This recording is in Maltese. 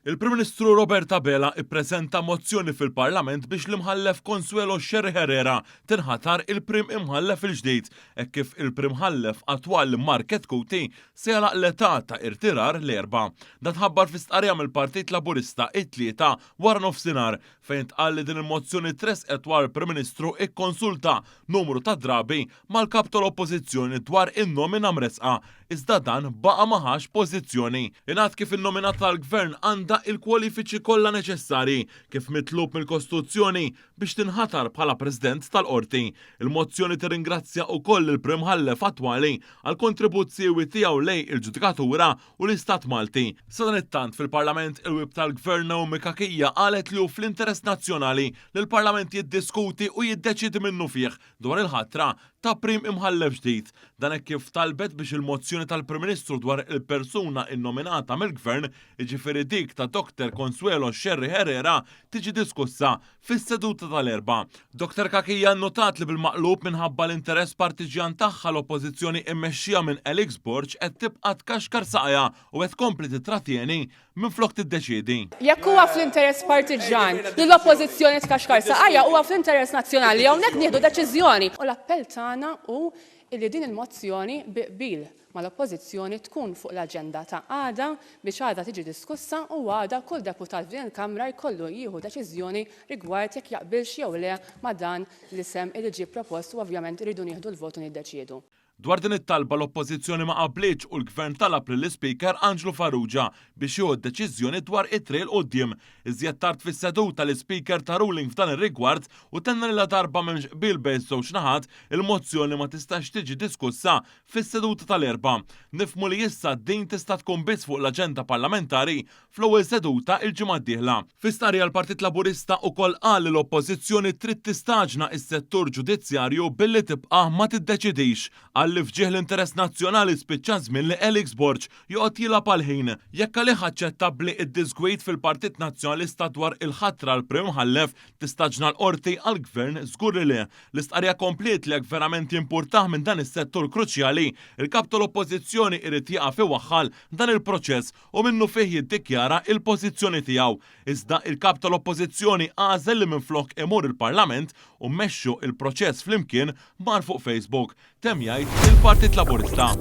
Il-Prim Ministru Robert Abela ippreżenta mozzjoni fil-Parlament biex l-Imħallef Consuelo Scerri Herrera tinħatar il-Prim Imħallef il-ġdid hekk kif il-Prim Mħallef attwali Mark Chetcuti se jagħlaq l-età ta' irtirar l-Erbgħa. Dan tħabbar fi stqarrija mill-Partit Laburista it-Tlieta wara nofsinhar fejn ntqal li din il-mozzjoni tressqet wara l-Prim Ministru ikkonsulta numru ta' drabi mal-Kap tal-Oppożizzjoni dwar in-nomina mressqa, iżda dan baqa' ma ħax pożizzjoni. Ingħad kif in-nomina tal-Gvern għandha il-kwalifiċi kollha neċessarji, kif mitlub mill-Kostituzzjoni, biex tinħatar bħala President tal-Qorti. Il-mozzjoni tirringrazzja ukoll lill-Prim Mħallef attwali għall-kontribut siewi tiegħu lejn il-ġudikatura u l-Istat Malti. Sadanittant, fil-Parlament il-Whip tal-Gvern Naomi Cachia qalet li hu fl-interess nazzjonali li l-Parlament jiddiskuti u jiddeċiedi minnufih dwar il-ħatra ta' Prim Imħallef ġdid. Dan hekk kif talbet biex il-mozzjoni tal-Prim Ministru dwar il-persuna innominata mill-Gvern, jiġifieri dik ta' Doctor Consuelo Scerri Herrera, tiġi diskussa fis-seduta tal-Erbgħa. Doctor Cachia nnotat li bil-maqlub minħabba l-interess partiġjan tagħha l-Oppożizzjoni immexxija minn Alex Borg qed tibqa' tkaxkar saqajha u qed tkompli tittratjeni minflok tiddeċiedi. Jekk huwa fl-interess partiġġan li l-Oppożizzjoni tkaxkar saqajha huwa fl-interess nazzjonali li hawnhekk nieħdu deċiżjoni. U l-appell tagħna hu illi din il-mozzjoni bi qbil mal-Oppożizzjoni tkun fuq l-aġenda ta' għada biex għada tiġi diskussa u għada kull deputat f'din il-Kamra jkollu jieħu deċiżjoni rigward jekk jaqbilx jew le ma' dan l-isem illi ġie propost u ovvjament irridu nieħdu l-vot u niddeċiedu. Dwar din it-talba l-Oppożizzjoni ma qablitx u l-Gvern talab lill-Ispeaker Anġlu Farrugia biex jieħu deċiżjoni dwar it-triq 'il quddiem. Iżjed tard fis-seduta l-Ispeaker ta ruling f'dan ir-rigward u tenna li ladarba m'hemmx qbil bejn iż-żewġ naħat, il-mozzjoni ma tistax tiġi diskussa fis-seduta tal-Erbgħa. Nifhmu li issa din tista' tkun biss fuq l-aġenda parlamentari fl-ewwel seduta l-ġimgħa d-dieħla. Fi stqarrija l-Partit Laburista ukoll qal li l-Oppożizzjoni trid tistaġna s-settur ġudizzjarju billi tibqa' ma tiddeċidix. Qal li f'ġieħ l-interess nazzjonali spiċċa ż-żmien li Alex Borg joqgħod jilgħab għall-ħin. Jekk għalih aċċettabbli d-diżgwid fil-Partit Nazzjonalista dwar il-ħatra għall-Prim Imħallef, tistaġna l-Qorti għall-Gvern żgur li le. L-istqarrija kompliet li jekk verament jimpurtah minn dan is-settur kruċjali, il-Kap tal-Oppożizzjoni irid jieqaf iwaħħal dan il-proċess u minnufih jiddikjara il-pożizzjoni tiegħu. Iżda il-Kap tal-Oppożizzjoni għażel li minflok imur il-Parlament u mmexxu il-proċess flimkien mar fuq Facebook, temm jgħid il-Partit Laburista.